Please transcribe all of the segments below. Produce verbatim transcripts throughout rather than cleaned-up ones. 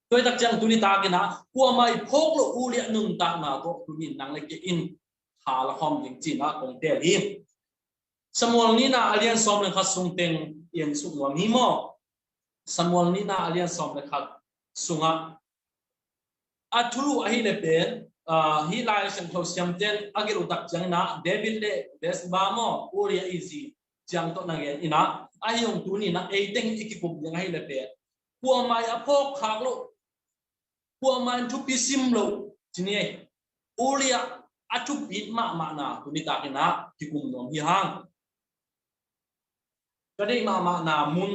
Tua hi tak ciang tuni takin ah kuamah i phawk loh Uriah nuntakna tawh tuni nang le kei in tha la khawm ding ci-in ah kong teel hi. Samuel nihna a lian sawm le khat sung teng i en suk nuam hi maw? Samuel nihna a lian sawm le khat sungah a thulu ahih leh pen, ah, hih Lai Siangtho siamten a gelh uh tak ciangin ah David le Bathsheba maw, Uriah i zi ciang tawh na gen in ah, ahi zong tuni in ah ei teng i kikum ding ahih leh pen kuamah i a phawk khak loh, kuamah in thupi sim loh, ci ni ei. Uriah a thupi mahmahna tuni takin ah kikum nuam hi hang. Ka deih mahmahna mun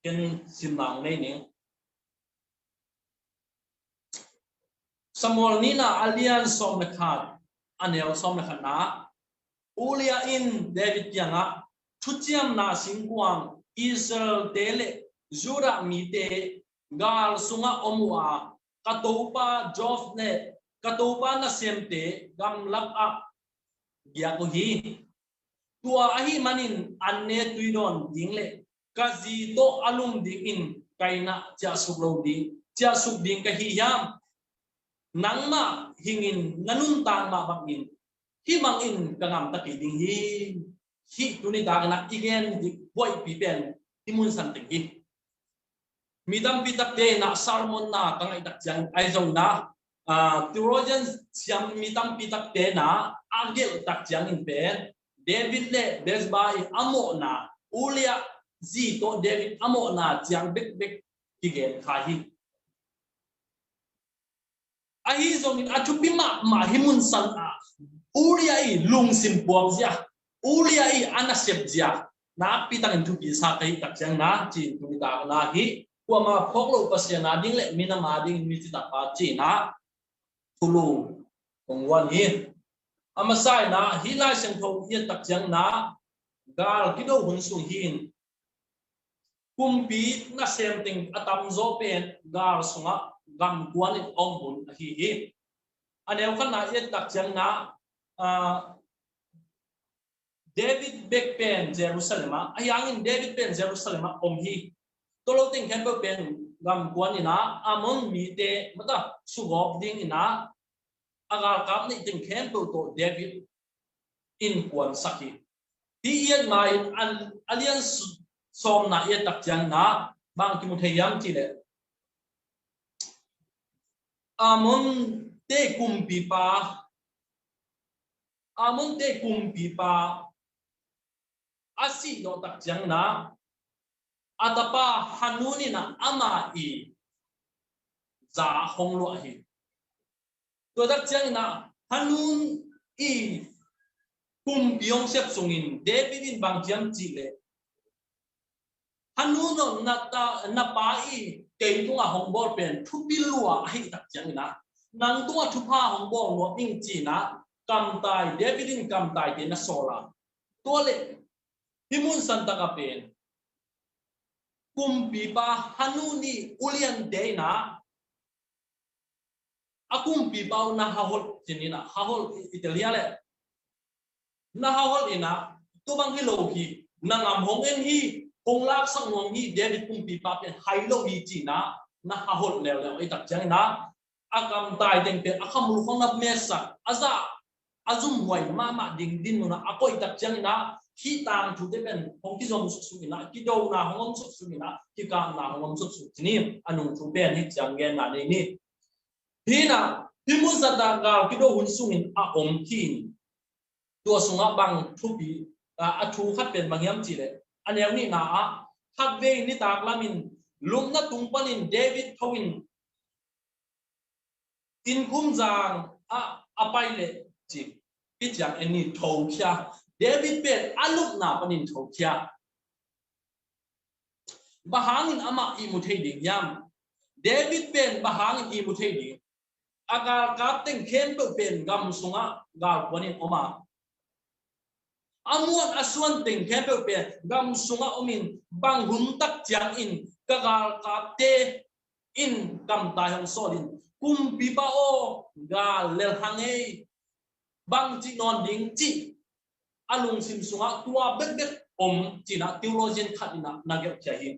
ken simna hong nei ning. Samuel nihna a lian sawm le khat, a neu sawm le khatna, Uriah in David kiangah, thuciamna singkuang, Israel-te le Judah mite gal sungah om uh a, ka topa Joab le ka topa nasemte gamlak ah giak uh hi. Tua ahih manin an ne tui dawn ding le ka zi tawh a lum dingin ka inn ah ciahsuk lo ding, ciahsuk ding ka hi hiam? Nangmah hingin na nuntak mah bangin hih bangin ka gamta kei ding hi. Hih tuni takin ah i gen ding buaipih pen i munsan teng hi. Mi tampi takte in ah sermon na ka ngaih tak ciangin ahi zongin ah, ah, theologian siam mi tampi takte in ah a gelh tak ciangin pen David le Bathsheba i a mawhna, Uriah zi tawh David a mawhna ciang bekbek kigen kha hi. Ahi zongin a thupi mahmah hih munsan ah Uriah i lungsim puak zia, Uriah i a nasep zia nakpi takin thupi sa ka hih tak ciangin ah ci-in tuni takin ah hih kuamah phawk loh Pasian a ding le minam a ding mi citak pa ci-in ah thulu kong guan hi. A masa in ah hih Lai Siangtho i et tak ciangin ah gal kido hun sung hi in, kumpi nasem teng a tamzaw pen gal sungah gamkuan in a om hun ahi hi. A neu khatna i et tak ciangin ah, ah, David bek pen Jerusalem ah, ahi hangin David pen Jerusalem ah om hi. Tua lo teng khempeuh pen gamkuan in ah Ammon mite mata sugawp dingin ah a galkap neih teng khempeuh tawh David in kuansak hi. Hih i et ma-in a lian sawmna i et tak ciangin ah bang kimu thei hiam cih leh, Ammon-te kumpipa, Ammon-te kumpipa a sih dawh tak ciangin ah a tapa Hanun in ah ama i za hong luah hi. Tua tak ciangin ah Hanun i kumpi hong sep sungin David in bang ci hiam cih leh, Hanun aw, na ta, na pa i kei tungah hong bawl pen thupi lua ahih tak ciangin ah nang tungah thupha hong bawl nuam ing ci-in ah kamtai, David in kamtaite na sawl a. Tua leh hih mun santak ah pen kumpipa Hanun i uliante in ah a kumpipa uh na haholh ci-in ah, haholh i, i tel hia leh, na haholh in ah, tua bang hi lo hi, na ngam hong en hi, hong laksak nuam hi, David kumpipa pen hai lo hi ci-in ah na haholh leuleu ahih tak ciangin ah a kamtai teng pen a khamul khong na metsak, a zah a zumhuai mahmah ding dinmun ah a koih tak ciangin ah hih tangthute pen hong kizom suksuk in ah, kidona hong om suksuk in ah, kikapna hong om suksuk ci ni. A nungthu pen hih ciang genna nei ni. Hih in ah hih mun santak gal kido hun sungin a om hi in, tua sungah bang thupi, a, a thu khat pen bang hiam cih leh, a neu nihna ah khatvei nitak lamin lupna tung panin David tho in innkhum zang ah a pai leh ci. Hih ciang en ni, thokhia. David pen a lupna panin thokhia. Bang hangin amah ihmu thei ding hiam? David pen bang hangin ihmu thei ding? A galkap teng khempeuh pen gam sungah galkuan in om a, a muan a suan teng khempeuh pen gam sungah om in, bang hun tak ciangin ka galkapte in kamtai hong sawl in, kumpipa aw, gal lel hang ei, bangci nawn ding cih a lungsim sungah tua bekbek om ci-in ah theologian khat in ah na gelhkhia hi.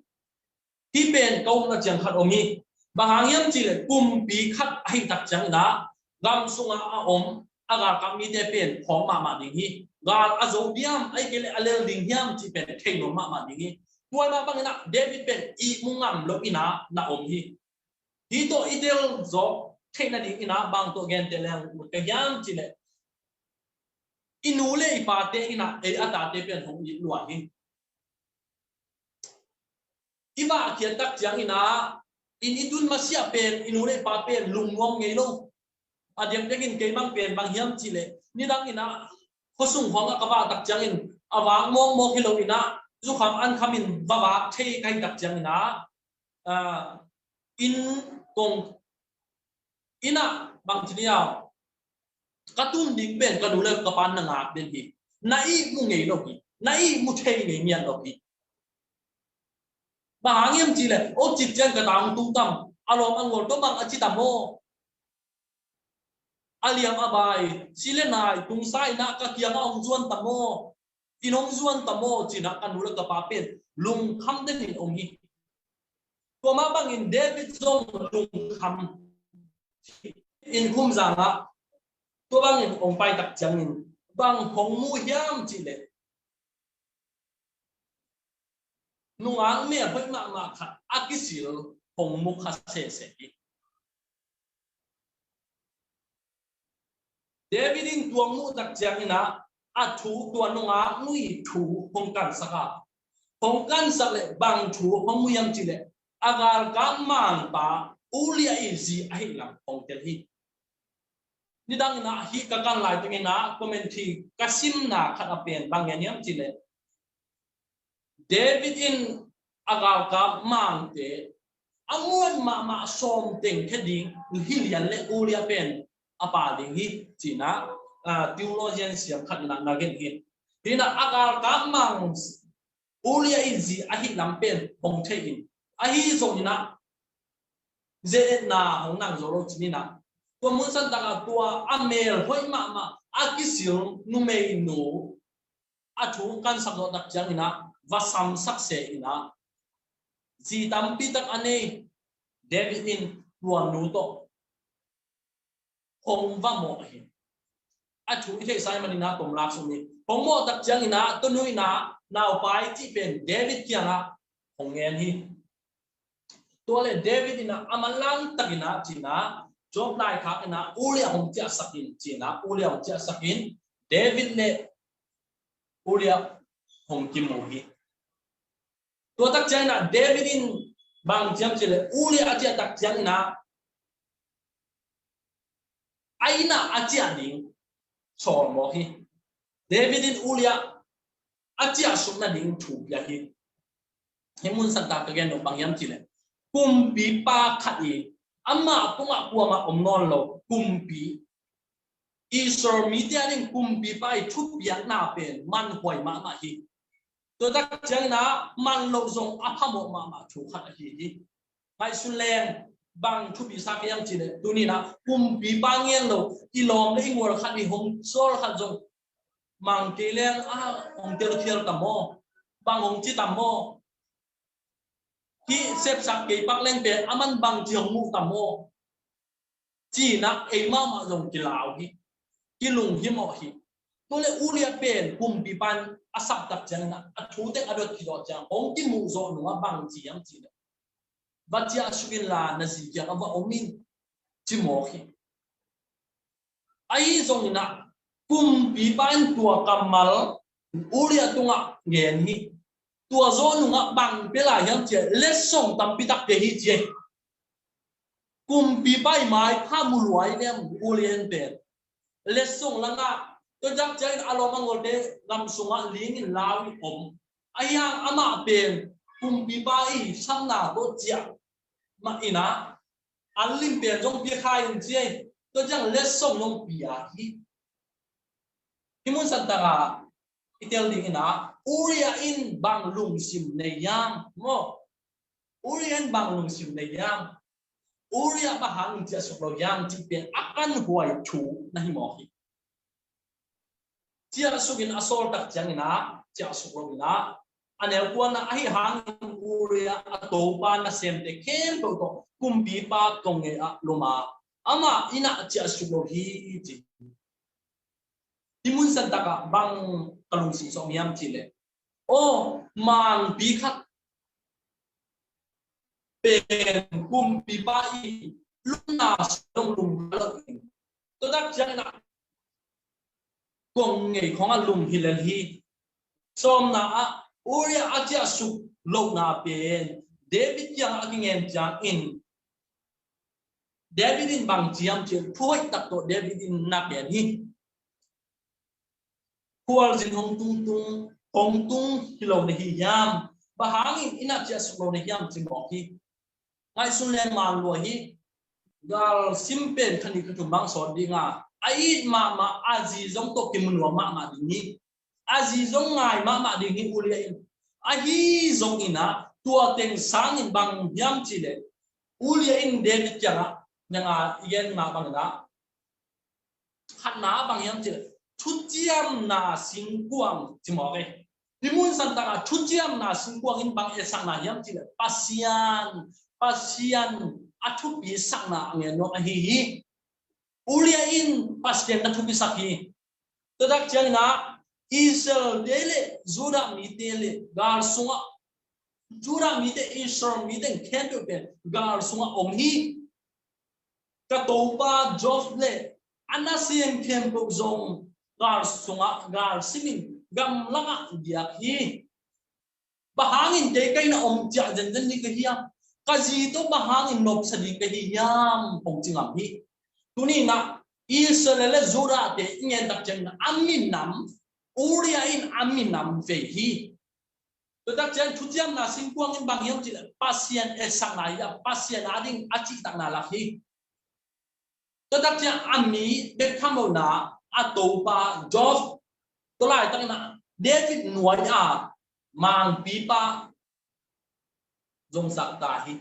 Hih pen ka upna ciang khat om hi. Bang hang hiam cih leh kumpi khat ahih tak ciangin ah gam sungah a om a galkap mite pen phawk mahmah ding hi. Gal a zo diam ahih kei leh a lel ding hiam cih pen thei nuam mahmah ding hi. Tua mah bangin ah David pen ihmu ngam lo in ah na om hi. Hih tawh i tel zawk theih nadingin ah bang tawh genteh leng ka hiam cih leh i nu le i pate in ah ei a tate pen hong it lua hi. I vahkhiat tak ciangin ah inn i tun masiah pen i nu le i pa pen lungnuam ngei lo. A diakdiakin kei bang pen bang hiam cih leh nidangin ah khuasung khawngah ka vah tak ciangin a vak mawkmawk hi loin ah zukham ankham in va vak thei ka hih tak ciangin ah, ah, inn kong inn ah bang ci ni aw, ka tun ding pen ka nu le ka pa'n na ngak den hi. Na ihmu ngei lo hi. Na ihmu thei ngei ngiat lo hi. Bang hang hiam cih leh o cit ciang ka ta hong tung tam, a lawm a ngol tawh bang a ci tam aw. A liam a bai, si le nai tungsa in ah ka kiangah hong zuan tam aw. Inn hong zuan tam aw ci-in ah ka nu le ka pa pen lungkham den in om hi. Tua mah bangin David zong lungkham in kum zangah tua bangin hong pai tak ciangin bang hong mu hiam cih leh nungak mel hoih mahmah khat a kisil hong mu kha sese hi. David in tua muh tak ciangin ah a thu, tua nungak nu' thu hong kansak a, hong kansak leh bang thu hong mu hiam cih leh a galkap mangpa Uriah' zi ahih lam hong tel hi. Nidangin ah hih ka kan laitakin ah commentary ka simna khat a pen bang gen hiam cih leh David in a galkap mangte a muan mahmah sawm teng khia ding hi lian leh Uriah pen a pha ding hi ci-in ah, ah, theologian siam khat in ah na gen hi. Hi-in ah a galkap mang Uriah' zi ahih lam pen hong thei in, ahi zongin ah ze-etna hong nang zo lo ci-in ah tua mun santak ah tua a mel hoih mahmah a kisil numeinu a thu kansak zawh tak ciangin ah va samsak se in ah zi tampi tak a nei David in tua nu tawh hong va mawh hi. A thu i theihsa ahih manin ah tom lak suk ni. Hong mawh tak ciangin ah tua nu in ah naupai cih pen David kiangah hong ngen hi. Tua leh David in ah a manlang takin ah ci-in ah Joab laikhak in ah Uriah hong ciahsak in ci-in ah Uriah hong ciahsak in David leh Uriah hong kimu hi. Tua tak ciangin ah David in bang ci hiam cih leh Uriah a ciah tak ciangin ah a inn ah a ciah ding sawl mawk hi. David in Uriah a ciahsuk nading thu pia hi. Hih mun santak ka gen nop bang hiam cih leh kumpipa khat i amah tungah kuamah om nawn lo kumpi, Israel mite ading kumpipa i thupiakna pen manhuai mahmah hi. Tua tak ciangin ah man loh zong a phamawh mahmah thu khat ahi hi. Ngaihsun leng bang thupi sa ka hiam cih leh tuni-in ah kumpipa ngen lo i lawm leh i gual khat i hong sawl khat zong mang kei leng a hong telkhial tam aw, bang hong ci tam aw, hih sepsak kei pak leng pen a man bangci hong muh tam aw ci-in ah ei mahmah zong kilau hi, kilunghimawh hi. Tua leh Uriah pen kumpipa in a sap tak ciangin ah a thu teng a dot khit zawh ciang hong kimuh zawh nungah bang ci hiam cih leh va ciahsuk inla na zi kiangah va om in ci mawk hi. Ahi zongin ah kumpipa in tua kammal Uriah tungah ngen hi. Tua zawh nungah bang pia lai hiam cih leh letsong tampi tak pia hi ci hi. Kumpipa i maipha mu lua hi leh Uriah in pen letsong langah tua tak ciangin a lawm a ngolte gam sungah ling in lau in om. Ahi hang amah pen kumpipa i sapna tawh ciah mah in ah an lim pen zong pia kha in ci hi. Tua ciang letsong zong pia hi. Hih mun santak ah i tel dingin ah Uriah in bang lungsim nei hiam maw? Uriah in bang lungsim nei hiam? Uriah bang hang ciahsuk lo hiam cih pen a kanhuai thu na hi mawk hi. Ciahsuk in a sawl tak ciangin ah ciahsuk lo in ah A neu kuana ahi hangin Uriah a topa nasemte khempeuh tawh kumpipa kong ngei ah lum a, amah inn ah ciahsuk lo hi, ci. Hih mun santakah bang ka lungsim sawm hiam cihleh, aw, mangpi khat pen kumpipa i lungna sung lum lo in, tua tak ciangin ah kong ngei khong a lum hi lel hi. Sawmna ah Uriah a ciahsuk lohna pen David kiangah a kingen ciangin David in bang ci hiam cih leh, thuhoih tak tawh David in na pen hi. Khualzin hong tung tung, hong tung hi lo na hi hiam? Bang hangin inn ah ciahsuk lo na hiam, ci mawk hi. Ngaihsun leng man lua hi. Gal sim pen kha nih kha thum bang sawt ding a, a it mahmah a zi zong tawh kimu nuam mahmah ding hi. A zi zong ngai mahmah ding hi Uriah in. Ahi zongin ah tua teng sangin bang hiam cihleh, Uriah in David kiangah, nang a i gen mah bangin ah, khatna bang hiam cihleh, thuciamna singkuang, ci mawk e. Hih mun santakah thuciamna singkuang in bang etsakna hiam cihleh, Pasian, Pasian a thupi sakna a ngen nuam ahi hi. Uriah in Pasian na thupi sak hi. Tua tak ciangin ah Israel te le Judah mite le gal sungah, Judah mite, Israel mite khempeuh pen gal sungah om hi. Ka topa Joab le a nasem khempeuh zong gal sungah, gal simin gamlangah diak hi. Bang hangin kei ka inn ah om ciah zenzen ding ka hiam? Ka zi tawh bang hangin nopsa ding ka hi hiam, hong ci ngam hi. Tuni in ah Israel le Judah te i ngen tak ciangin a minam, Uriah in a minam vei hi. Tua tak ciang thuciamna singkuang in bang hiam cihleh, Pasian etsakna hi a, Pasian ading a cihtakna lak hi. Tua tak ciang a mi bek tham lo in ah a topa Joab, tua laitakin ah David nuai a mangpipa zong zahtak hi.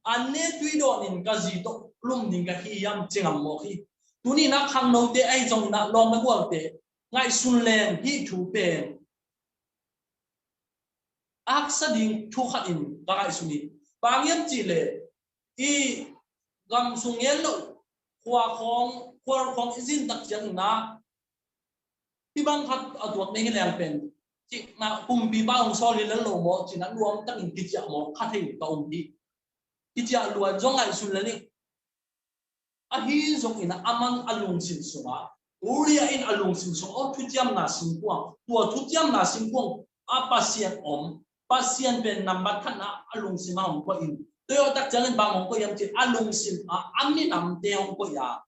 An ne tui dawnin ka zi tawh lum ding ka hi hiam, ci ngam mawk hi. Tuni in ah khangnote ahi zongin ah lawm na gualte, ngaihsun leng hih thu pen a haksa ding thu khat in ka ngaihsun hi. Bang hiam cihleh, i gam sung ngen loh, khua khawng, khual khawng i zin tak ciangin ah, hih bang khat a tuak ding hi leng pen, ci-in ah kumpipa hong sawl hi lel lo maw, ci-in ah nuam takin kiciah maw, kha thei ka um hi. Kiciah luat zong ngaihsun lel hi. Ahi zongin ah aman a lungsim sungah, Uriah in a lungsim sungah, aw, thuciamna singkuang, tua thuciamna singkuang a Pasian om, Pasian pen nambat khatna a lungsim ah hong koih in, tua tak ciangin bang hong koih hiam cih leh, a lungsim ah a minamte hong koih a,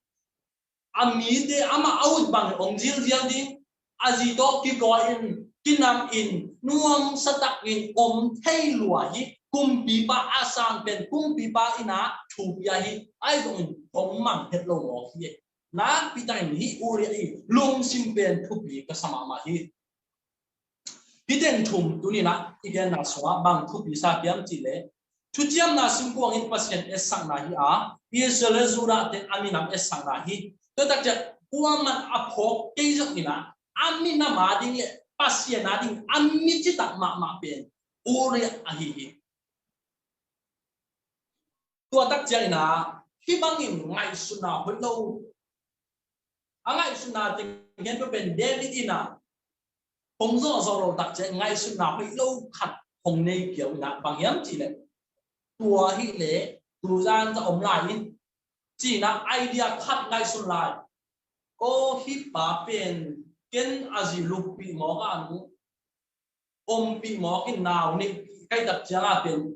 a mite amah a ut bangin hong zilzial ding, a zi tawh kikawi in, kinam in, nuamsa takin om thei lua hi. Kumpipa a sang pen kumpipa in ah thu pia hi. Ahi zongin hong mang het lo mawk hi. Nakpi takin hih Uriah i lungsim pen thupi ka sa mahmah hi. Hih teng thum tuni in ah i genna sungah bang thupi sa hiam cih leh, thuciamna singkuang in Pasian etsakna hi a, Israel le Judah te a minam etsakna hi. Tua tak ciang kuaman a phawk kei zongin ah a minam ading le Pasian ading a mi citak mahmah pen Uriah ahi hi. Tua tak ciangin ah hih bangin ngaihsutna hoih lo, a ngaihsutna teng hian pen David in ah hong zawhzawh lo tak ciang ngaihsutna hoih lo khat hong nei kiau in ah, bang hiam cih leh, tua hi leh tuzan za om lai in, ci-in ah idea khat ngaihsun lai. Aw, hih pa pen ken a zi luppih mawk a, nu ompih mawk in nau neihpih ka hih tak ciang a pen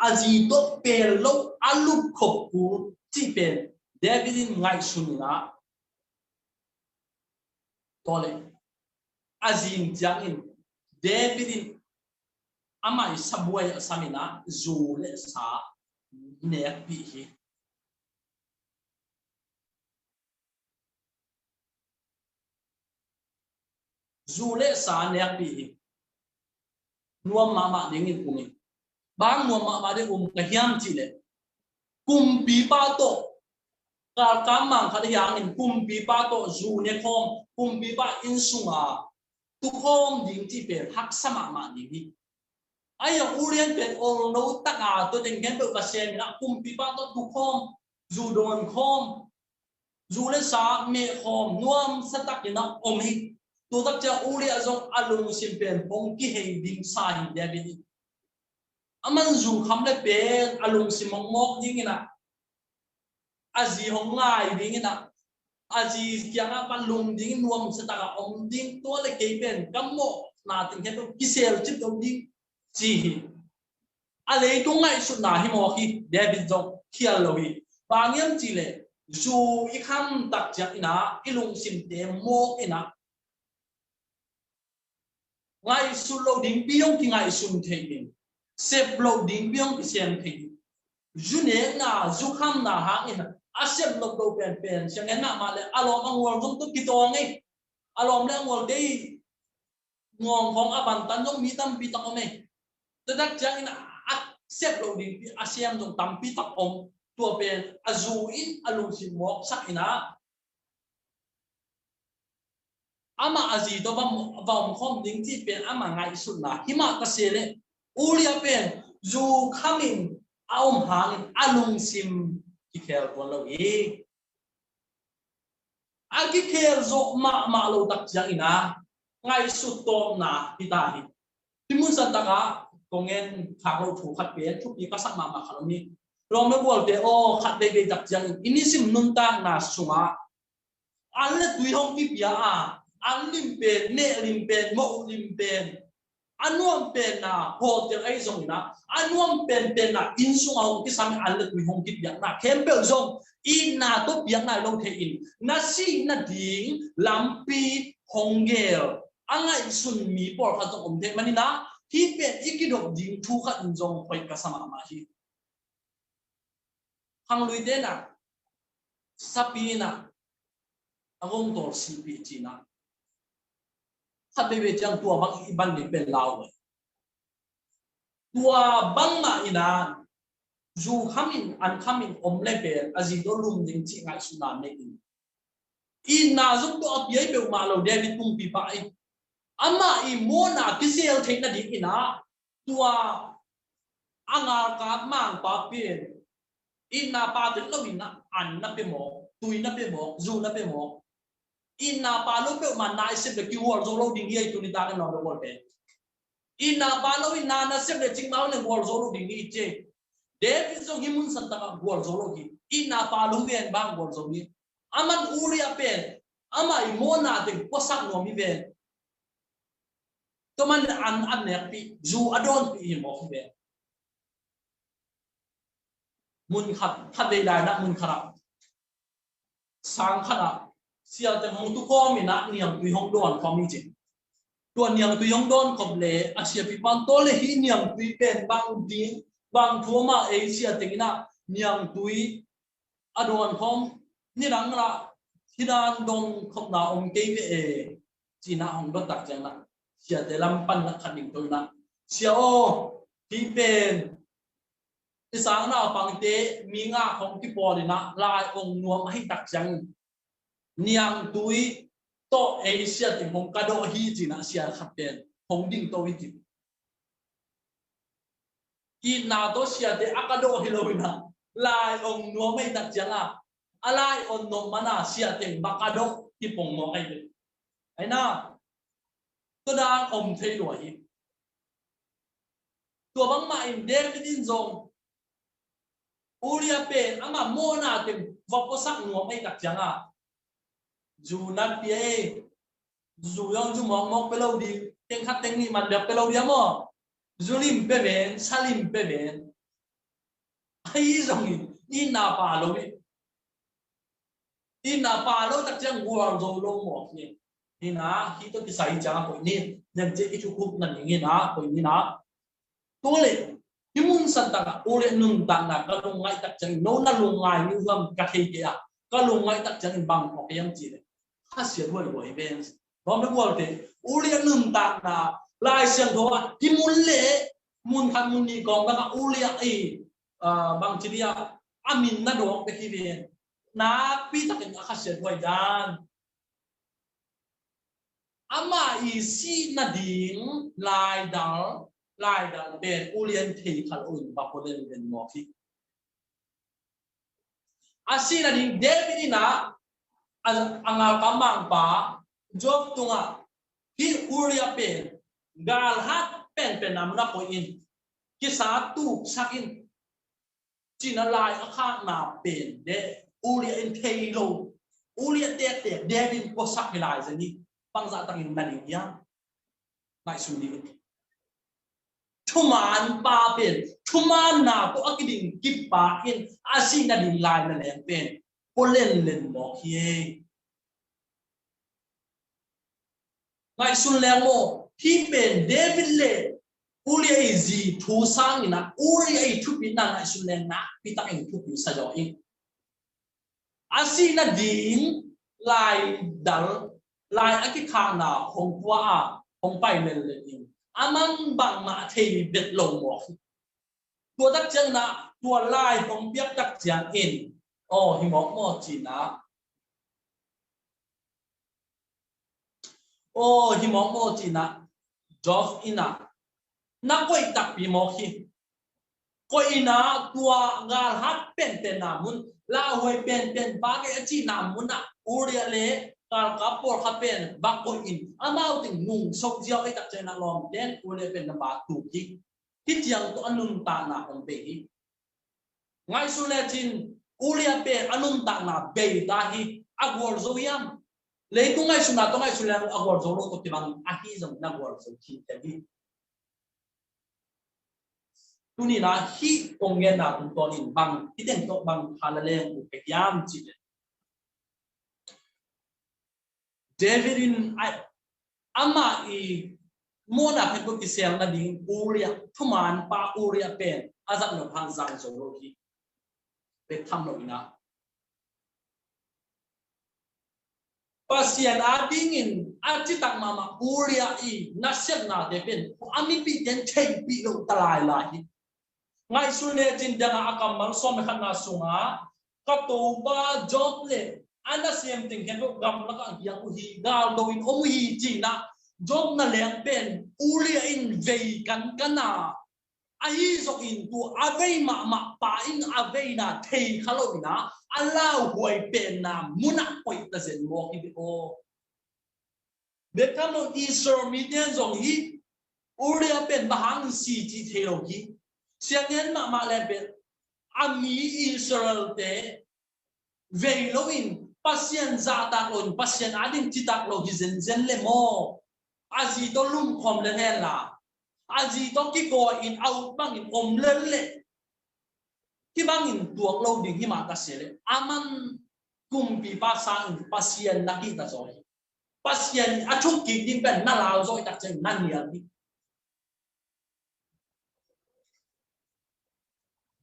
a zi tawh pel lo a lupkhop kul cih pen David in ngaihsun in ah, tua leh a zing ciangin David in amah i sabuai a sam in ah zu le sa nekpih hi. Zu le sa nekpih hi. Nuam mahmah dingin um hi. Bang nuam mahmah ding um ka hiam cih leh, kumpipa tawh, kalkam mang khat hi hangin kumpipa tawh zu ne khawm, kumpipa inn sunga tu khawm ding cih pen haksa mahmah ding hi. Ahi zong Uriah pen olno taka tua teng khempeuh va sem in ah kumpipa tawh tu khawm, zu dawn khawm, zu le sa meh khawm, nuamsa takin ah om hi. Tua tak ciang Uriah zong a lungsim pen hong kihei ding sa hi David in. Aman zu kham le pen a lungsim hong mawk ding in ah, a zi hong ngai ding in ah, a zi kiangah va lum ding, nuamsa taka om ding, tua le kei pen ka mawhna teng khempeuh kisel cip lo ding ci hi. A leitung ngaihsutna hi mawk hi, David zong khial lo hi. Bang hiam cih leh zu i kham tak ciang in ah i lungsimte mawk in ah, ngaihsut loh dingpi hong kingaihsun thei ding, sep loh dingpi hong kisem thei ding. Zu nekna, zu khamna hangin a sep nop lo penpen siang hen mahmah le a lawm a ngual zong tawh kitawng ei. A lawm le a ngualte i ngawng khawng a bantan zong mi tampi tak om ei. Tua tak ciangin a sep loh dingpi a sem zong tampi tak om. Tua pen a zu in a lungsim mawksak in ah, amah a zi tawh va, va om khawm ding cih pen amah ngaihsutna hi mah ta se leh, Uriah pen zu khamin a om hangin a lungsim kikhel tuan lo hi. A kikhel zawh mahmah lo tak ciangin ah ngaihsut tawpna hi ta hi. Hih mun santakah kong en khak loh thu khat pen thupi ka sak mahmah khat om hi. Lawm le gualte aw, khat veivei tak ciangin i nisim nuntakna sungah an le tui hong kipia a, an lim pen, meh lim pen, mawh lim pen, a nuam penna hotel ahi zongin ah, a nuam penpenna inn sungah hong kisam an le tui hong kipiakna khempeuh zong itna tawh piakna lo thei in, na sih nading lampi hong gel a ngaihsun mi pawlkhat zong om thei manin ah, hih pen i kidop ding thu khat in zong hoih ka sa mahmah hi. Khangluite in ah, sapi in ah, a gongtawl sihpih ci-in ah, khat veivei ciang tua bang i ban ding pen lau ve. Tua bangmah in ah, zu khamin, an khamin om le pen a zi tawh lum ding cih ngaihsutna nei in, itna zong tawh a piai peuhmah lo David kumpipa in, amah i mawhna kisel theih nadingin ah, tua a ngalkap mangpa pen itna pa tel lo in ah, an na pia mawk, tui na pia mawk, zu na pia mawk. Itna pa lo peuhmah na i sep le kigualzo lo ding hi ei, tuni takin lawm le gualte. Itna pa lo in na na sep le cikmah le gualzo lo ding hi ci ei. David zong hih mun santakah gualzo lo hi. Itna pa lo hi ven bang gualzo hi. Aman Uriah pen amah i mawhna teng puasak nuam hi ven. Tua man an, an nekpih, zu a dawnpih hi mawk hi ven. Mun khat, khat vei lai in ah mun khat ah, sang khat ah siate hong tu khawm in ah niangtui hong dawn khawm hi ci. Tua niangtui hong dawn khop le a siapipa in, tua le hih niangtui pen bang ding, bang thu a om a, ei siate in ah niangtui a dawn khawm, nidang lah hih dan dong khopna om kei ve e, ci-in ah hong dot tak ciang ah, siate lam pan ah khat ding tawh in ah, sia aw, hih pen i sang naupangte mi ngak hong kipawl in ah lai ong nuam ahih tak ciangin niangtui tawh ei siate hong kadawh hi, ci-in ah sia khat pen hong ding to hi ci. Itna tawh siate a kadawh hi lo in ah, lai ong nuam ahih tak ciang ah, a lai ong nuam man ah siate va kadawh hi pongmawk ahi ve. Ahi na, tua dan om thei lua hi. Tua bangmah in David in zong Uriah pen amah mawhna teng va puasak nuam ahih tak ciang ah, zu na pia ei, zu zong zu mawkmawk pia lo ding, teng khat teng nih man bek pia lo ding a maw, zu lim pia ven, sa lim pia ven. Ahi zongin itna pa lo hi. Itna pa lo tak ciang gualzo lo mawk hi. Hi na, hih tawh kisai ciang a koih ni, niangtui i thukhupna ding hi na, koih ni na. Tua le, hih mun santakah Uriah nuntakna ka lungngaih tak ciangin, no na lungngai ni uh hiam ka thei kei a, ka lungngaih tak ciangin bang phawk hiam cih leh, khasiat huai huai ven. Lawm le gualte, Uriah nuntakna, Lai Siangtho ah hih mun le mun khat mun nih kawm bangah Uriah i, ah, bang ci dia, a min na dawk bek hi ven. Nakpi takin a khasiat huai dan. Amah i sih nading laidal laidal pen Uriah in thei kha lo in va pua lenlen mawk hi. A sihna ding David in ah a, a ngalkap mangpa Joab tungah hih Uriah pen galhat penpen a mun ah koih in kisa tuksak in ci-in a lai a khakna pen Uriah in thei lo, Uriah tektek David in puasak hi lai zen hi. Bangzah takin na ding hiam? Ngaihsun dih. Thuman pa pen thumanna tawh a kiding kip pa in a sihna ding lai na leng pen pua lenlen mawk hi. Ngaihsun leng maw, hih pen David le Uriah i zi thu sangin ah Uriah i thupitna ngaihsun leng nakpi takin thupi sa zaw in. A sihna ding laidal, lai a kikhakna hong pua a hong pai lenlen in a man bangmah thei bet lo mawk hi. Tua tak ciangin ah tua lai hong piak tak ciangin aw hi mawk maw ci-in ah, aw hi mawk maw ci-in ah Joab in ah na koih takpi mawk hi. Koih in ah tua galhat penpenna mun, lauhuai penpen pa kei a cihna mun ah Uriah le galkap pawlkhat pen va koih in amau teng nungso ziau ei tak ciangin ah lawmten Uriah pen na ba tuk hi. Hih ciang tawh a nuntakna hong bei hi. Ngaihsun lecin Uriah pen a nuntakna bei ta hi. A gualzo hiam? Leitung ngaihsutna tawh ngaihsun leng a gualzo lo tawh kibang ahi zongin a gualzo khin tel hi. Tuni-in ah hih kong genna tungtawnin bang hih teng tawh bang tha na leng uh ka hiam cih leh David in a, amah i mawhna khempeuh kisel nading Uriah, thuman pa Uriah pen a zat lo hang zang zo lo hi. Bek tham lo in ah Pasian adingin a citak mahmah Uriah i nasepnate pen a mipihte in theihpih lo ta lailai hi. Ngaihsun lecin dang a kammal sawm le khatna sungah ka topa Joab le a nasem teng khempeuh gamlakah a kiang uh hi, galdo in om uh hi ci-in ah Joab na leng pen Uriah in vei kankan a, ahi zongin tua a vei mahmah pa in a veina thei kha lo in ah a lauhuai penna munah koih ta zen mawk hi ve aw. Bek tham lo Israel mite zong hi Uriah pen bang hang si cih thei lo hi. Siangin mahmah leng pen a mi Israel-te vei lo in Pasian zahtak lo in Pasian ading citak lo hi zenzen le maw? A zi tawh lumkhawm le hen la a zi tawh kikawi in a ut bangin om lel le hih bangin tuak lo ding hi mah ka sia le a man kumpipa sangin Pasian na hih ta zaw hi. Pasian a thuk kik ding pen na lau zawh i tak ciang na nial ding.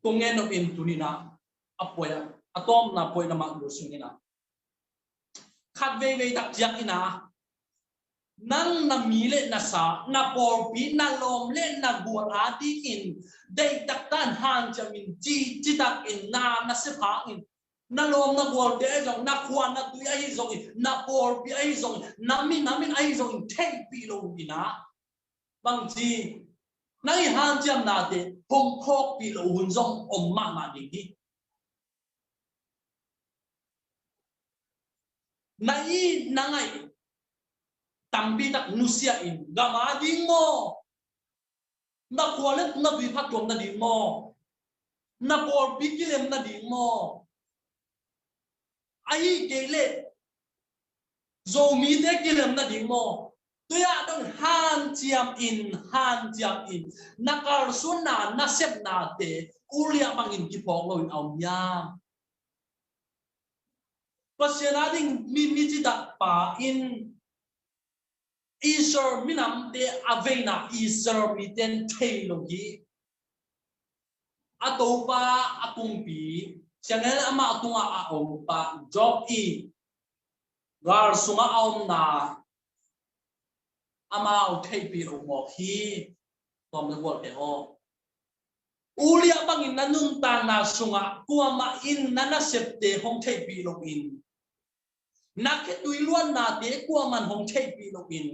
Kong ngen nop in tuni-in ah a puai a, a tawpna puai na mah dur sung in ah khat veivei tak ciang in ah nang na mi le na sa, na pawlpi, na lawm le na gual adingin deihtak tan hanciam in ci, citak in na, na sep hangin na lawm na gualte ahi zong, na khua na tui ahi zongin, na pawlpi ahi zongin, na minam in ahi zongin theihpih lo in ah bangci nang i hanciamnate hong phawkpih lo hun zong om mahmah ding hi. Na i na ngaih tampi tak nusia in gam ading maw? Na khua le na tui phattuam nading maw? Na pawlpi kilem nading maw? Ahi kei leh Zomite kilem nading maw? Tua dong hanciam in, hanciam in. Na kalsuanna, na sepnate Uriah bangin kiphawk lo in a om hiam? Pasian ading mi, mi citak pa in Israel minamte a veina Israel mite in thei lo hi. A topa a kumpi, siangel amah tungah a ompa Job i gal sungah a omna amau theihpih lo mawk hi. Tawm le gualte aw, Uriah bangin na nuntakna sungah kuamah in na nasepte hong theihpih loin, na khitui luannate kuaman hong theihpih loin,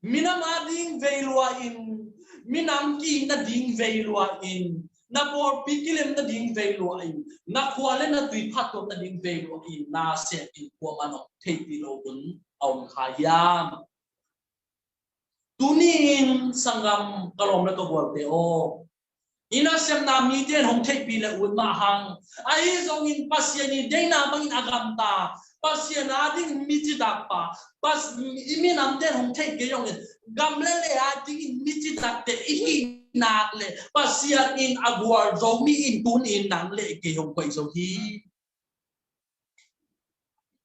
Minam ading vei lua in, minam ki-it nading vei lua in, na pawlpi kilem nading vei lua in, na khua le na tui phattuam nading vei lua in, nasem in kuamah in hong theihpih lo hun a om kha hiam? Tuni-in sanggam ka lawm le ka gualte aw, i nasepna mite in hong theihpih le ut mah hang, ahi zongin Pasian i deihna bangin a gamta, Pasian ading mi citakpa, Pas-, i minamte in hong theih kei zongin, gam le lei adingin mi citakte i hih nak leh Pasian in a gualzo mi in tuni-in nang le kei hong koih zo hi.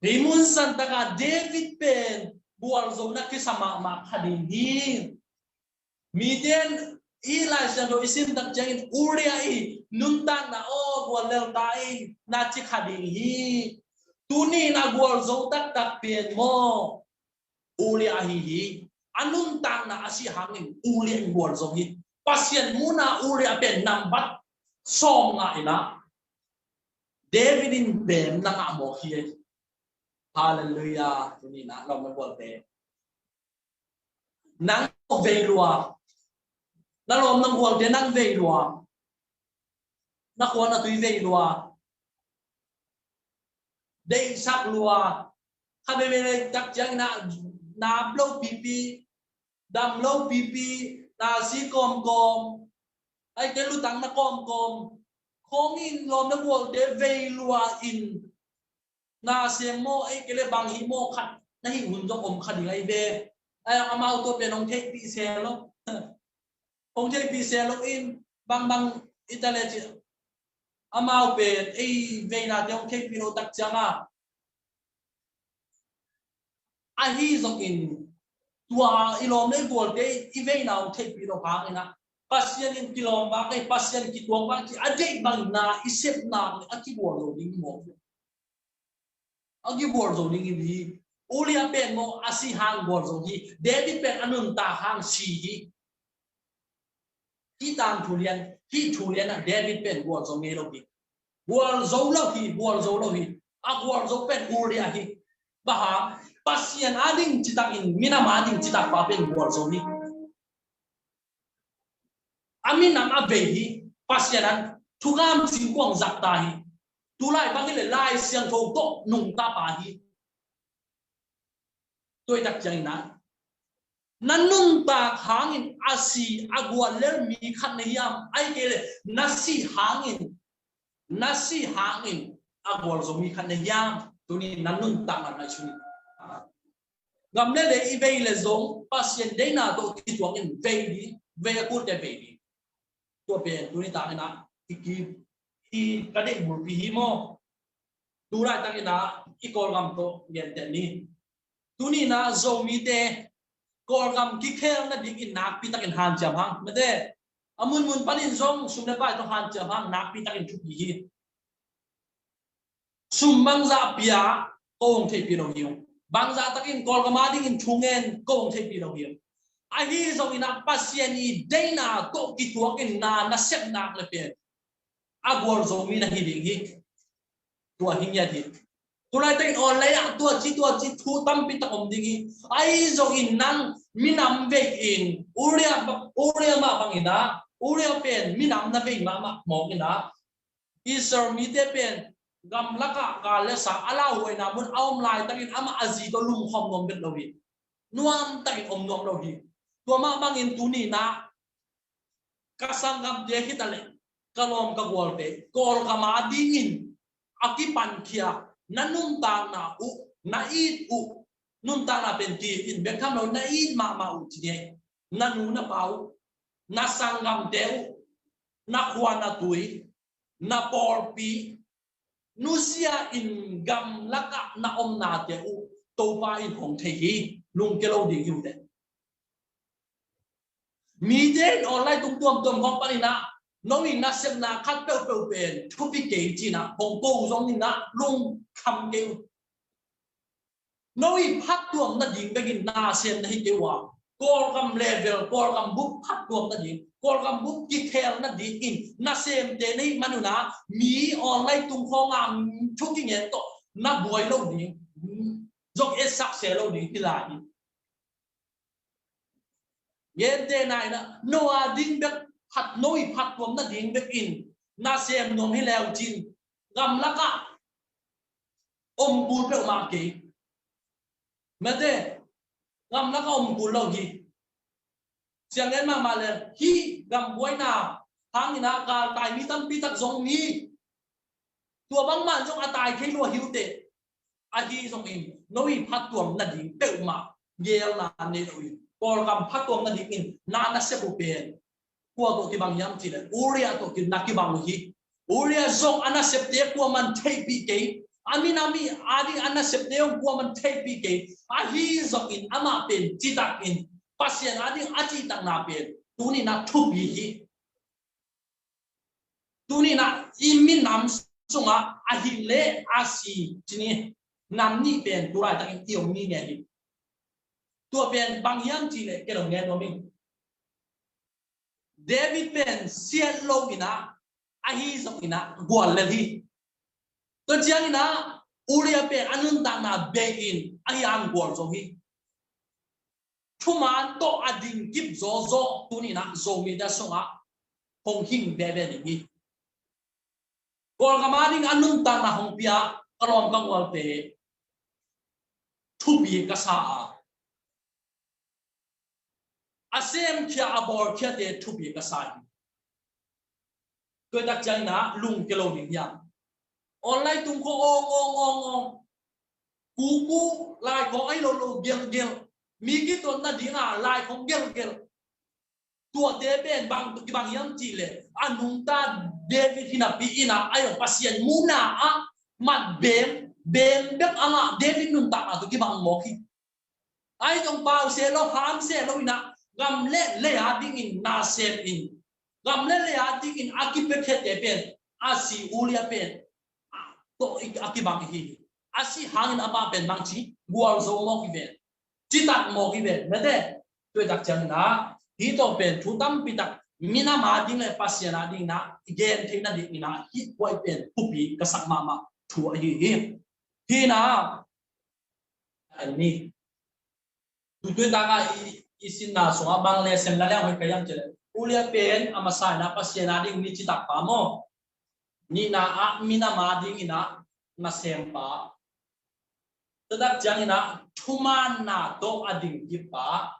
Hih mun santakah David pen gualzona kisa mahmah kha ding hi. Mite in i Lai Siangtho i sim tak ciangin Uriah i nuntakna aw guallel ta ei na ci kha ding hi. Tuni-in a gualzo taktak pen maw, Uriah ahi hi. A nuntakna a sih hangin Uriah in gualzo hi. Pasian muhna Uriah pen nambat sawm ngah in ah, David in bem na ngah mawk hi. Halleluiah. Tuni-in ah lawm na gualte, nang vei lua. Na lawm na gualte nang vei lua. Na khua na tui vei lua. Deihsak lua. Kha veve lei tak ciangin ah, na ap lo pipi, dam lo pipi, na si kawmkawm, ai ke lutang na kawmkawm. Khawngin lawm na gualte vei lua in, nasem maw, ei ke le bang hi maw khat na hih hun zong om kha ding ahi ve. Ai, amau tua pen hong theihpih se lo. Hong theihpih se lo in, bangbang i ta le ci. Amau pen ei veinate hong theihpih lo tak ciang a, ahi zongin tua i lawm le i gualte i veina hong theihpih lo hangin ah, Pasian in kilawm vak ei, Pasian kituak vak ci a deih bangin na i sepna a kigual lo ding maw? A kigualzo ding hi. Uriah pen maw a si hang gualzo hi. David pen a nuntak hang si hi. Hih tangthu lian, hih thu lian ah David pen gualzo ngei lo hi. Gualzo lo hi, gualzo lo hi. A gualzo pen Uriah hi. Bang hang, Pasian ading citakin, minam ading citakpa pen gualzo hi. A minam a vei hi, Pasian an thukam singkuang zat ta hi. Tulai bang hi le Lai Siangtho tawh nungta pa hi. Tua i tak ciangin ah, na nuntak hangin a si a guallel mi khat na hiam, ai ke le na si hangin, na si hangin a gualzo mi khat na hiam, tuni na nuntak na ngai suni. Gam le lei i vei le zong Pasian deihna tawh kituakin vei ding, vei a kulte vei ding. Tua pen tuni takin ah i ki, i ka deih bulpi hi maw? Tulai takin ah i Kawlgam tawh genteh ni. Tuni-in ah Zomite Kawlgam kikhel nadingin nakpi takin hanciam hang. Mate, a munmun panin zong sum le pai tawh hanciam hang, nakpi takin thupi hi. Sum bangzah pia ko hong theihpih lo hi ung. Bangzah takin Kawlgam adingin thu ngen ko hong theihpih lo hi ung. Ahi zongin ah Pasian i deihna tawh kituakin na na sep nak le pen a gualzo mi na hi ding hi. Tua hi ngiat hi. Tulai takin online ah tua ci tua ci thu tampi tak om ding hi. Ahi zongin nang minam vei in Uriah, Uriah mah bangin ah, Uriah pen minam na vei mahmah mawk in ah, Israel mite pen gamlakah gal le sa a lauhuaina mun a om laitakin amah a zi tawh lumkhawm nuam bet lo hi. Nuam takin om nuam lo hi. Tua mah bangin tuni-in ah ka sanggamte hi ta leh, ka lawm ka gualte, Kawlgam adingin a kipankhia, na nuntakna uh, na it uh, nuntakna pen ki-it in bek tham lo, na it mahmah uh ci ni. Na nu na pa uh, na sanggamte uh, na khua na tui, na pawlpi, nusia in gamlakah na omnate uh Topa in hong thei hi. Lungkia lo ding hi uh teh. Mite in online tung tuamtuam khawng panin ah, no in na sepna khat peuhpeuh pen thupi kei ci-in ah hong ko zongin ah lungkham kei uh. No i phattuam nading bekin nasem na hi kei uh a, Kawlgam level, Kawlgam bup phattuam nading, Kawlgam bup kikhel nadingin nasemte na hih manun ah, mi online tung khawng a thu kingen tawh na buai lo ding, zong etsak se lo ding hi lai hi. Gentehna in ah no a ding bek, phat, no i phattuam nading bek in nasem nuam hi leu cin, gamlak ah om kul peuhmah kei. Mate, gamlak ah om kul lo hi. Siang gen mahmah le, hih gam buaina hangin ah galtai mi tampi tak zong om hi. Tua bangmah zong a tai thei lua hi uh teh. Ahi zongin no i phattuam nading peuhmah geelna nei lo in, Kawlgam phattuam nadingin na nasep uh pen kua tawh kibang hiam cih leh Uriah tawh ki, na kibang uh hi. Uriah zong a nasepte kuaman theihpih kei. A minam i a ding a nasepte zong kuaman theihpih kei. Ahi zongin amah pen citakin Pasian a ding a cihtakna pen tuni-in ah thupi hi. Tuni-in ah i minam sungah a hing le a si, ci ni, nam nih pen tu laitakin i om ngei hi. Tua pen bang hiam cih leh kei lo ngen nuam ing. David pen siat lo in ah, ahi zongin ah gual lel hi. Tua ciangin ah Uriah pen a nuntakna bei in ahi hang gual zo hi. Thuman tawh a ding kip zawzaw tuni-in ah Zomite sungah hong hing veve ding hi. Kawlgam a ding a nuntakna hong pia ka lawm ka gualte, thupi ka sa a, a semkhia a bawlkhiate thupi ka sa hi. Tua tak ciangin ah lungkia lo ding hiam? Online tung khawng ong ong ong ong, kuku, lai khawng ahi lo lo gelgel, mi kituat nading a lai khawng gelgel. Tuate pen bang, bang hiam cih leh a nungta David hi napi in ah, ahi zong Pasian muhna ah mat beem, beem bek a ngah David nuntakna tawh kibang mawk hi. Ahi zong pau se lo, ham se lo in ah gam le lei a dingin nasem in, gam le lei a dingin a kipiakhiate pen a si Uriah pen tawh a kibang hi. A si hangin amah pen bangci gualzo mawk hi ve, citak mawk hi ve. Mate, tua tak ciangin ah hih tawh pen thu tampi tak minam a ding le Pasian a dingin ah i gen theihna dingin ah hih kuai pen thupi ka sak mahmah thu ahi hi. Hih in ah, a ni, tu, tu tak a i, i sinna sungah bang lesson la leng hoih ka hiam cih leh, Uriah pen a masa in ah Pasian a ding mi citak pa maw, nihna ah minam a dingin ah nasem pa, tua tak ciangin ah thumaanna tawh a ding kip pa,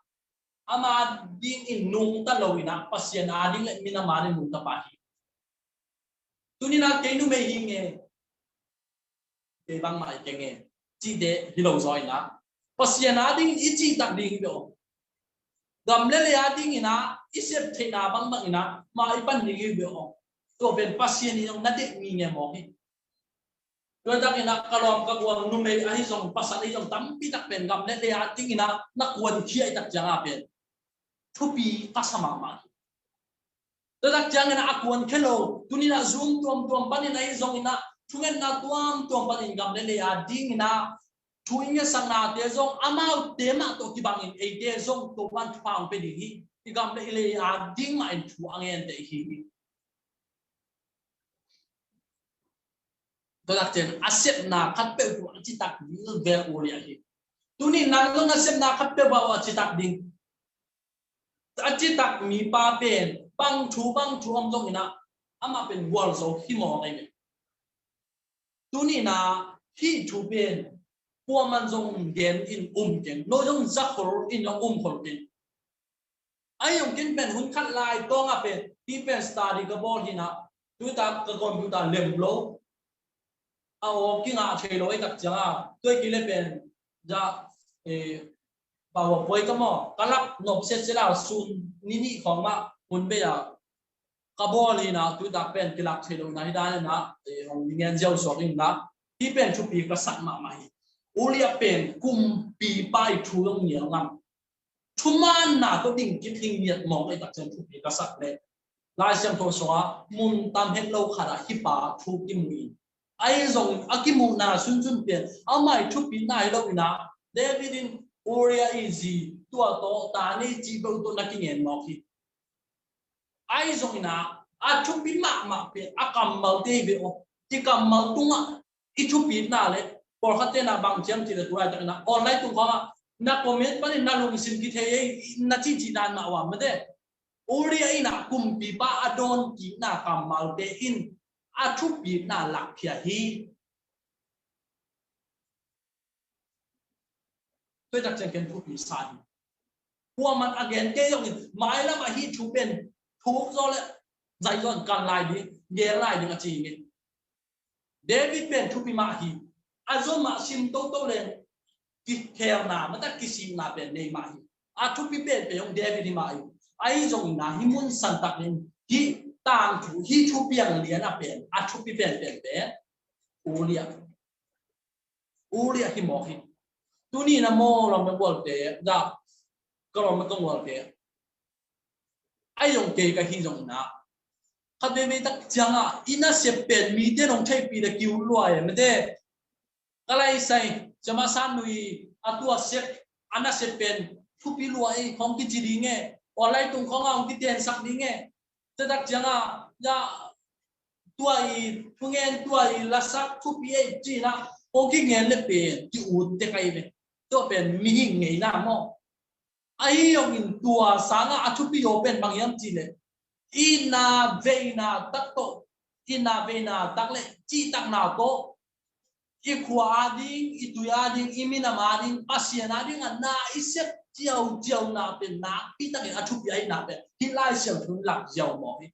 ama dingin nungta lo in ah Pasian a ding le minam a ding nungta pa hi. Tuni-in ah kei numei hi nge, kei bangmah hi kei nge, cihte hi lo zaw in ah, Pasian a ding i cihtak ding hi ve aw. Gam le lei a dingin ah i sep theihna bangbang in ah ma i pan ding hi ve aw. Tua pen Pasian in zong na deih ngitnget mawk hi. Tua tak in ah ka lawm ka gual, numei ahi zong pasal ahi zong tampi tak pen gam le lei a dingin ah na kuankhia i tak ciang a pen thupi ka sa mahmah hi. Tua tak ciangin ah a kuankhia lo, tuni-in ah Zoom tuamtuam panin ahi zongin ah, thungetna tuamtuam panin gam le lei a dingin ah thu i ngetsak nate zong amaute mah tawh kibangin eite zong Topa'n thupha hong pia ding hi. I gam le i lei a ding mah in thu a ngen te i hi hi. Tua tak ciang a sepna khat peuh tawh a citak ding vel Uriah hi. Tuni-in nang zong na sepna khat peuh bang a citak ding, a citak mipa pen bang thu bang thu om zongin ah amah pen gualzo hi mawk ahi ve. Tuni-in ah hih thu pen kuaman zong gen in um keng, no zong za khol in zong um khol keng. Ahi zong ken pen hun khat lai tawng a pen hih pen study ka bawl hi in ah, tu tak ka computer lem lo, a aw kingah thei lo ahi tak ciang a, tua kile pen za, eh, PowerPoint ka maw, ka lak nop sese la, sun ni nih khawng mah hun bei a ka bawl hi in ah, tu tak pen kilak thei lo in ah, hi dan in ah, eh, hong ngen ziau suak in ah, hih pen thupi ka sak mahmah hi. Uriah pen kumpipa i thu zong nial ngam. Thumaanna tawh ding kithing ngiat mawk ahi tak ciang thupi ka sak leh, Lai Siangtho sungah mun tam het lo khat ah hih pa thu kimu hi. Ahi zongin a kimuhna sunsun pen amah i thupina hi lo in ah, David in Uriah i zi tua tawh ta nei cih beuh tawh na kingen mawk hi. Ahi zongin ah a thupi mahmah pen a kammalte hi ve aw. I kammal tungah i thupina le, pawlkhatte na bang ciam cih leh tu laitakin ah online tung khawng ah Na comment panin na lungsim kithei ei, na cihcih dan mah uam mate. Uriah in ah kumpipa a dawnkikna kammalte in a thupina lakkhia hi. Tuaitak ciang ken thupi sa hi. Kuaman a gen kei zongin mailam ahi thu pen thuk zaw le zai zawn kan lai ding, gen lai ding a ci hi. David pen thupi mah hi. A zom ah sim toto le kikhelna mata kisikna pen nei mah hi. A thupi pen pen hong David hi mah hi. Ahi zongin ah hih mun santak in hih tangthu, hih thupiang lian a pen a thupi pen pen pen Uriah. Uriah hi mawk hi. Tuni na maw lawm na gualte, za ka lawm na ka gualte. Ai zong kei ka hi zong ina. Khat veve tak ciangah i nasep pen mite nong theihpih le kiu luai mate. Ka lai sai, cama san nui a tua sek, a nasep pen thupi luai hong kici ding e. Online tung khong a hong kitensak ding e. Tua tak ciangah, ya, tua i thungen, tua i lasak thupi ei cina hong kingen le pen ki ut te kai ve. Tua pen mihing ngeina maw? Ahi zongin tua sangah a thupi zaw pen bang hiam cih leh, i na veina tak tawh, i na veina tak le cihtakna tawh, i khua ading, i tui ading, i minam ading, Pasian ading a na i sep ciauciauna pen nakpi takin a thupi ahihna pen hih Lai Siangtho in lak ziau mawk hi.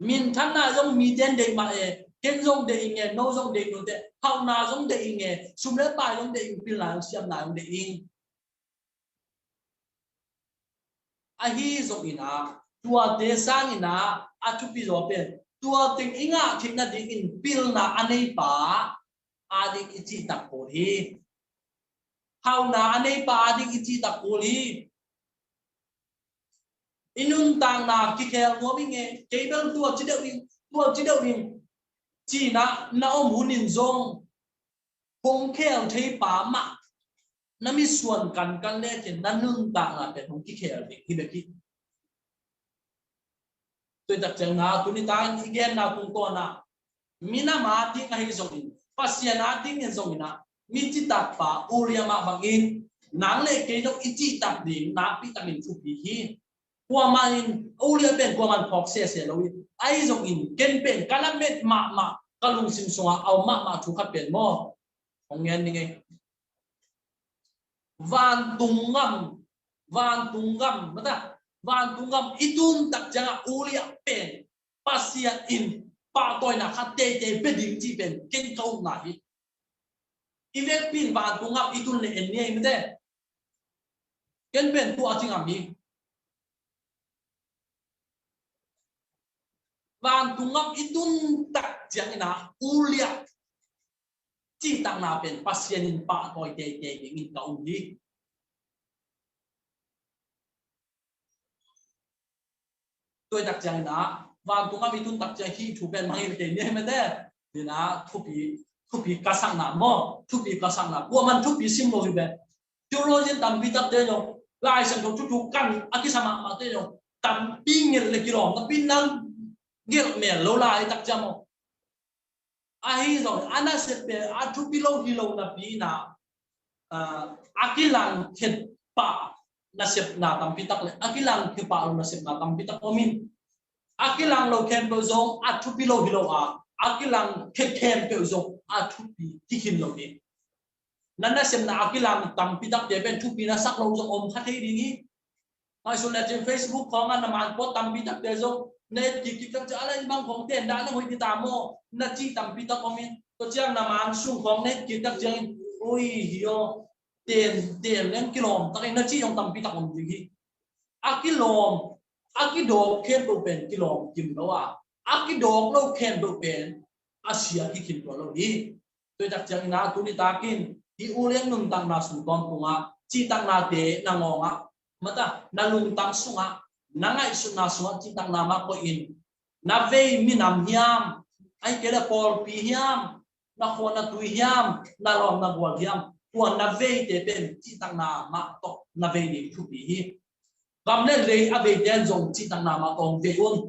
Minthanna zong mite in deih mah e, ken zong deih ing e, no zong deih nute, hauhna zong deih ing e, sum le pai zong deih ing, pilna zong siamna zong deih ing. Ahi zongin ah, tuate sangin ah a thupi zaw pen tua teng i ngah theih nadingin pilna a neipa ading i cihtak kul hi. Hauhna a neipa ading i cihtak kul hi. I nuntakna kikhel nuam ing e, kei bel tua ci deuh ing, tua ci deuh ing cina na om hunin zong hong khel thei pa mah na misuan kankan le ken na nuntakna pen hong kikhel ding hi bek hi. Tua i tak ciang na tuni ta i genna tungtawn ah minam ading ahi zongin, Pasian ading in zongin ah mi citak pa Uriah mah bangin nang le kei zong i cihtak ding nakpi takin thupi hi. Kuamah in Uriah pen kuamah in phawk sese lo hi. Ahi zongin ken pen ka lamet mahmah ka lungsim sungah a om mahmah thu khat pen maw? Hong ngen ning ei. Vantung gam, vantung gam, mata, vantung gam i tun tak ciangah Uriah pen Pasian in pahtawina khat teitei pia ding cih pen ken ka upna hi. I vekpi in vantung gam i tun le en ni ei mate. Ken pen tua ci ngam hi. Vantung gam i tun tak ciangin ah Uriah cihtakna pen Pasian in pahtawi teitei dingin ka um hi. Tua i tak ciangin ah vantung gam i tun tak ciang hih thu pen mangil kei ni mate. Ina thupi, thupi ka sakna maw, thupi ka sakna, kuaman thupi sim lo hi ve. Theologian tampi takte zong, Lai Siangtho thuthu kan a kisa mahmahte zong tampi ngelh le kilawm, tampi na gelh mel lo lai tak ciang maw? Ahi zong a nasep pen a thupi lo hi lo napi-in ah, a kilangkhia pah nasepna tampi tak le a kilangkhia pah lo nasepna tampi tak om in, a kilang lo khempeuh zong a thupi lo hi lo a, a kilangkhia khempeuh zong a thupi kikhin lo hi. Na nasepna a kilang tampi takte pen thupi na sak lo zong om kha thei ding hi. Ngaihsun le cin Facebook khawngah na man pawt tampi takte zong na et kik kik tak ciang a lai bang khawng ten dah na hoih dita maw? Na cih tampi tak om in, tua ciang na man sung khawng na et kik tak ciangin, ui hi aw, ten ten leng kilawm takin na cih zong tampi tak om ding hi. A kilawm, a kidawk khempeuh pen kilawm kim lo a, a kidawk lo khempeuh pen a sia kikhin tuan lo hi. Tua i tak ciangin ah tuni takin hih Uriah nuntakna sung tawntungah cihtaknate na ngawngah, mata, na lungtang sungah, na ngaihsutna sungah cihtakna mah koih in, na vei minam hiam, ahi kei le pawlpi hiam, na khua na tui hiam, na lawm na gual hiam, tua na veite pen cihtakna mah tawh na vei ding thupi hi. Gam le lei a veite in zong cihtakna mah tawh hong vei un.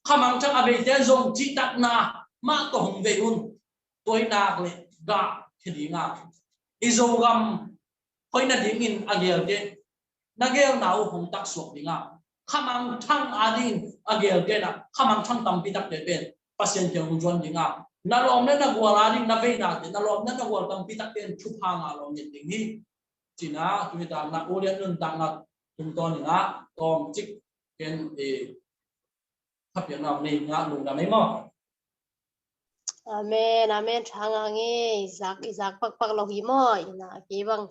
Khamangthang a veite in zong cihtakna mah tawh hong vei un. Tua i nak le gah khia ding a, Mizo gam hoih nadingin a gelte, na gelna uh hong taksuak dingah, khamangthang adingin a gelte na khamangthang tampi takte pen Pasian kiang hong zuan dingah, na lawm le na gual ading na veinate, na lawm le na gual tampi takte in thupha ngah lawm nget ding hi. Cina, tuni takna, ulian nun takna tungtawn inah tawm cik ken i khapiakna om nei ngah lungdam ei maw? Amen, amen. Thang ang e, i zak, i zak pakpak lo hi maw? Ina, kei bang,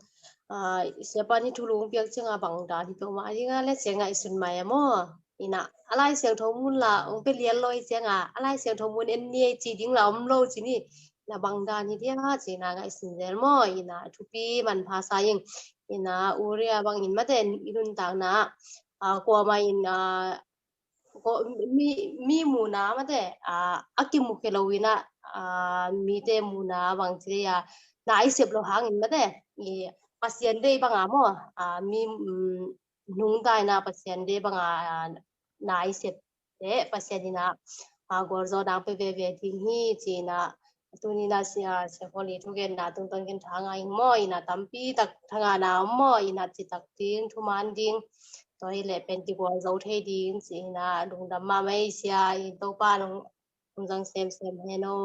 ah, siapa ni thulung piak cianga bang dan hi peuhmah dinga le cianga i sun mai a maw? Ina, a Lai Siangtho mun la, ong pe lian lo i cianga, a Lai Siangtho mun en ni ei ci ding la om lo ci ni. Na bang dan hi dia, cina ngai sun zel maw? Ina, thupi manpha sa ing. Ina, uria bang in mate, i nuntakna, ah, kuama in, ah, ko, mi, mi muna mate, ah, a kimu khe lo ina, ah, mite muna bang ci dei a, na i sep lo hangin mate, i Pasian dei banga maw, ah, mi, mm, nungta ina Pasian dei banga, ah, na i sep te Pasian ina, ah, gualzo dang pe veve ding hi cina, tuni na sia, sia holi thugenna tungtawn ken thang a ing maw, ina tampi tak thangana om maw, ina citak ding, thuman ding, tua hi le pen kigualzo thei ding, cina lungdam mahmah ei sia, i Topa nung, nung zang semsem hen o.